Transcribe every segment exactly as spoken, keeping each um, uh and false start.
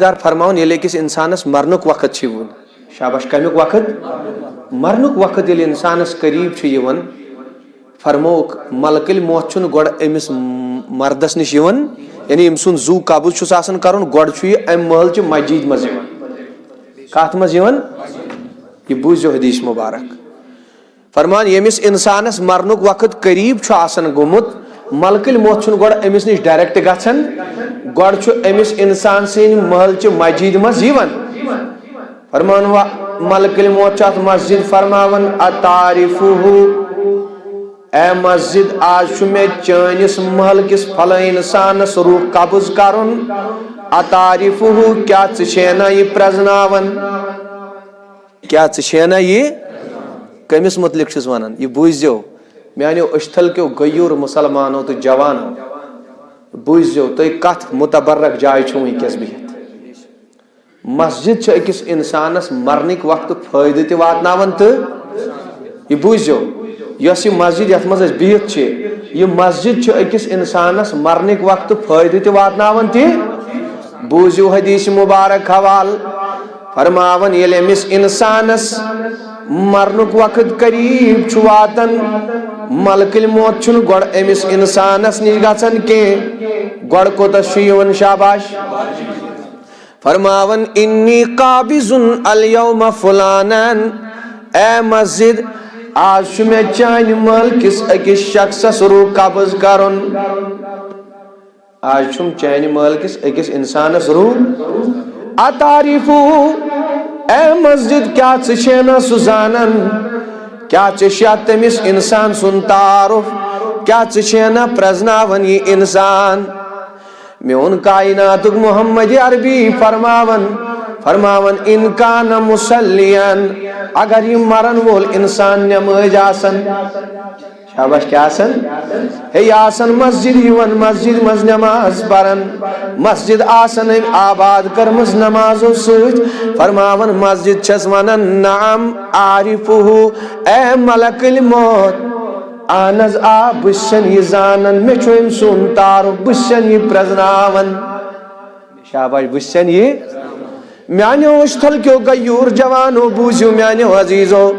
دار فرماوان، ییٚلہِ أکِس اِنسانَس مرنُک وقت چھُ یِوان، شاباش، کَمیُک وقت؟ مرنُک وقت ییٚلہِ اِنسانَس قریٖب چھُ یِوان، فرمووُکھ، ملکٕلۍ موت چھُنہٕ گۄڈٕ أمِس مردَس نِش یِوان، یعنی أمۍ سُنٛد زُو قبض چھُس آسان کَرُن، گۄڈٕ چھُ یہِ اَمہِ محلچہِ مسجد منٛز یِوان۔ کَتھ منٛز یِوان؟ یہِ بوٗزِو حدیث مبارک۔ فرمان، ییٚمِس اِنسانَس مرنُک وقت قریٖب چھُ آسان گوٚمُت، ملکٕلۍ موت چھُنہٕ گۄڈٕ أمِس نِش direct گژھان، گۄڈٕ چھُ أمِس اِنسان سٕنٛدِ محلچہِ مسجد منٛز یِوان۔ فرمان، و-، ملکٕلۍ موت چھُ اَتھ مسجد فرماوان، "اتعرفہ، اے مسجد، آز چھُ مےٚ چٲنِس محلہٕ کِس فلٲنۍ اِنسانَس روح قبض کَرُن، اتعرفہ، کیٛاہ ژٕ چھے نا یہِ پرٛزناوان؟" کیٛاہ ژٕ چھے نا یہِ؟ کٔمِس مُتعلِق چھُس وَنان؟ یہِ بوٗزِو، میٛانیو أچھتَل کیو غیوٗر مُسلمانو تہٕ جوانو، بوٗزِو، تُہۍ کَتھ مُتبرک جایہِ چھِو وٕنۍکٮ۪س بِہِتھ۔ مسجد چھِ أکِس اِنسانَس مرنٕکۍ وقتہٕ فٲیدٕ تہِ واتناوان تہٕ یہِ بوٗزِو، یۄس یہِ مسجد یَتھ منٛز أسۍ بِہِتھ چھِ، یہِ مسجد چھِ أکِس اِنسانَس مرنٕکۍ وقتہٕ فٲیدٕ تہِ واتناوان تہِ۔ بوٗزِو حدیث مبارک حوالہٕ۔ فرماوان، ییٚلہِ أمِس اِنسانَس مرنُک وقت قریٖب چھُ واتان، ملکٕلۍ موت چھُنہٕ گۄڈٕ أمِس اِنسانَس نِش گژھان کینٛہہ۔ گۄڈٕ کوٚتَس چھُ یِوان؟ شاباش۔ فرماوان، "انی قابض الیوم فلانن"، اے مسجد، آز چھُ مےٚ چانہِ محلہٕ کِس أکِس شخصَس روح قبض کَرُن۔ آز چھُم چانہِ محلہٕ کِس أکِس اِنسانَس روح۔ اتعرفہ، اے مسجد، کیٛاہ ژٕ چھے نا سُہ زانان؟ کیٛاہ ژےٚ چھُیا تٔمِس اِنسان سُنٛد تعارُف؟ کیٛاہ ژٕ چھے نا پرٛزناوان یہِ اِنسان؟ میون کائناتُک محمد عربی فرماوان، فرماوان، "ان کان مصلین"، اگر یہِ مرن وول اِنسان نمٲزۍ آسن، شاباش، کیٛاہ آسن؟ ہے، یہِ آسن مسجد یِوان، مسجد منٛز نماز پران، مسجد آسن أمۍ آباد کٔرمٕژ نمازو سۭتۍ۔ فرماوان، مسجد چھس ونان، "نعم اعرفہ"، اے ملکٕلۍ موت، اہن حظ آ، بہٕ چھسن یہِ زانان، مےٚ چھُ أمۍ سُنٛد تعارُف، بہٕ چھسن یہِ پرٛزناوان۔ شاباش، بہٕ چھسن یہِ۔ میانیو أچھ تھل کیو غیور جوانو، بوٗزِو میانیو عزیزو،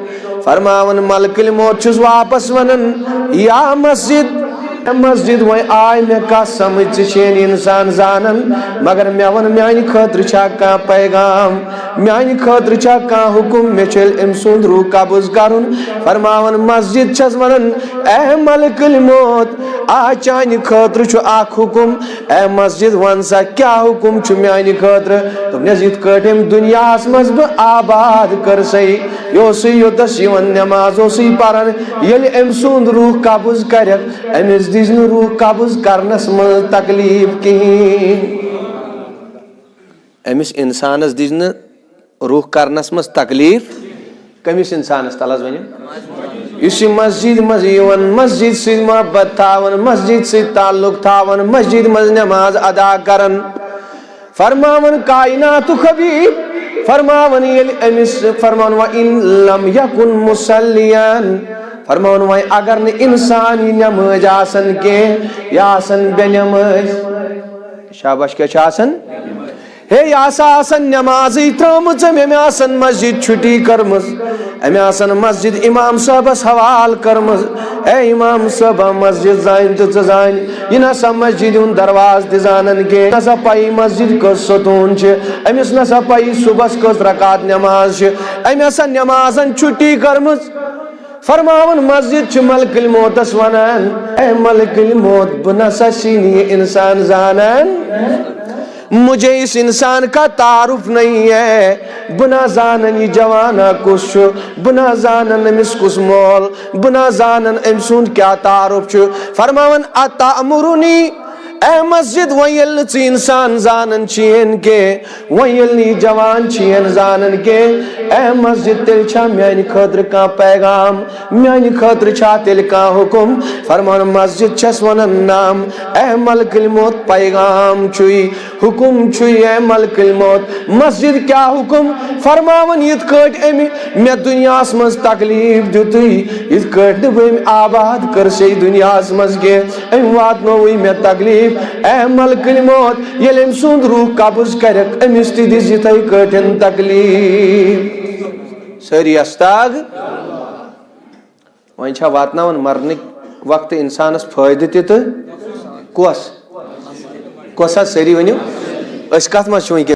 فرماوان ملکٕلۍ موت چھُس واپس ونان، یا مسجد، مسجد، وۄنۍ آے مےٚ کتھ سمجھ، ژٕ چھے نہٕ انسان زانان، مگر مےٚ ون، میانہِ خٲطرٕ چھا کانٛہہ پیغام، میانہِ خٲطرٕ چھا کانٛہہ حُکم، مےٚ چھُ ییٚلہِ أمۍ سُنٛد روح قبض کرُن؟ فرماوان مسجد چھس ونان، اے ملکٕلۍ موت، آ، چانہِ خٲطرٕ چھُ اکھ حُکم، اے مسجد، ون سا، کیٛاہ حُکم چھُ میانہِ خٲطرٕ؟ دوٚپنس، یِتھ کٲٹھۍ أمۍ دُنیاہس منٛز بہٕ آباد کٔرسَے، یہِ اوسُے یوٚتس یِوان، نٮ۪ماز اوسُے پران، ییٚلہِ أمۍ سُنٛد روح قبض کرٮ۪کھ، أمِس دِژ نہٕ روح قبض کرنس منٛز تکلیف کِہیٖنۍ۔ أمِس اِنسانس دِژ نہٕ روح کرنس منٛز تکلیف۔ کٔمِس اِنسانس؟ تلہٕ حظ ؤنِو۔ یُس یہِ مسجد منٛز یِوان، مسجد سۭتۍ محبت تھاوان، مسجد سۭتۍ تعلق تھاوان، مسجد منٛز نماز ادا کران، فرماوان کائناتُک حبیب، فرماوان ییٚلہِ أمِس، فرماوان، "وَإِن لَمْ يَكُنْ مُصَلِّيًا"، فرماوان، وۄنۍ اگر نہٕ اِنسان یہِ نمٲزۍ آسن کینٛہہ، یہِ آسن بے نمٲزۍ۔ شاباش، کیٛاہ چھِ آسان؟ ہے، یہِ ہسا آسن نمازٕے ترٲومٕژ أمۍ، أمۍ آسن مسجد چھُٹی کٔرمٕژ، أمۍ آسن مسجد امام صٲبس حوالہٕ کٔرمٕژ۔ اے امام صٲبا، مسجد زانہِ تہٕ ژٕ زانہِ، یہِ نسا مسجد ہُنٛد دروازٕ تہِ زانن کینٛہہ، نسا پَیی مسجد کٔژ ستوٗن چھِ، أمِس نسا پَیی صُبحس کٔژ رکعت نماز چھِ، أمۍ ہسا نمازن چھُٹی کٔرمٕژ۔ فرماوان مسجد چھِ ملکٕلۍ موتس ونان، اے ملکٕلۍ موت، بہٕ نسا چھُے نہٕ یہِ انسان زانان، مجھے اس انسان کا تعارف نہیں ہے، بہٕ نہ زانن یہِ جوانا کُس چھُ، بہٕ نہ زانن أمِس کُس مول، بہٕ نہ زانن أمۍ سُنٛد کیٛاہ تعارف چھُ۔ فرماوان، اتأمرنی، اے مسجد، وۄنۍ ییٚلہِ نہٕ ژٕ انسان زانان چھِین کینٛہہ، وۄنۍ ییٚلہِ نہٕ یہِ جوان چھِین زانان کینٛہہ، اے مسجد، تیٚلہِ چھا میانہِ خٲطرٕ کانٛہہ پیغام؟ میانہِ خٲطرٕ چھا تیٚلہِ کانٛہہ حُکم؟ فرمان، مسجد چھَس وَنان، نعم، اے ملکٕلۍ موت، پیغام چھُے، حُکم چھُے، اے ملکٕلۍ موت۔ مسجد کیٛاہ حُکم؟ فرماوان، یِتھ کٲٹھۍ أمۍ مےٚ دُنیاہَس منٛز تکلیٖف دیُتُے، یِتھ کٲٹھۍ نہٕ بہٕ أمۍ آباد کٔرسَے دُنیاہَس منٛز کینٛہہ، أمۍ واتنووُے مےٚ تکلیٖف۔ اے ملک الموت، ییٚلہِ أمۍ سُنٛد روح قبض کرکھ، أمِس تہِ دِژ یِتھے کٲٹھۍ تکلیف۔ سٲری استاغ۔ وۄنۍ چھا واتناوان مرنٕکۍ وقتہٕ انسانس فٲیدٕ تہِ تہٕ کۄس؟ کۄس حظ؟ سٲری ؤنِو، أسۍ کتھ منٛز چھِ وٕنکیٚس؟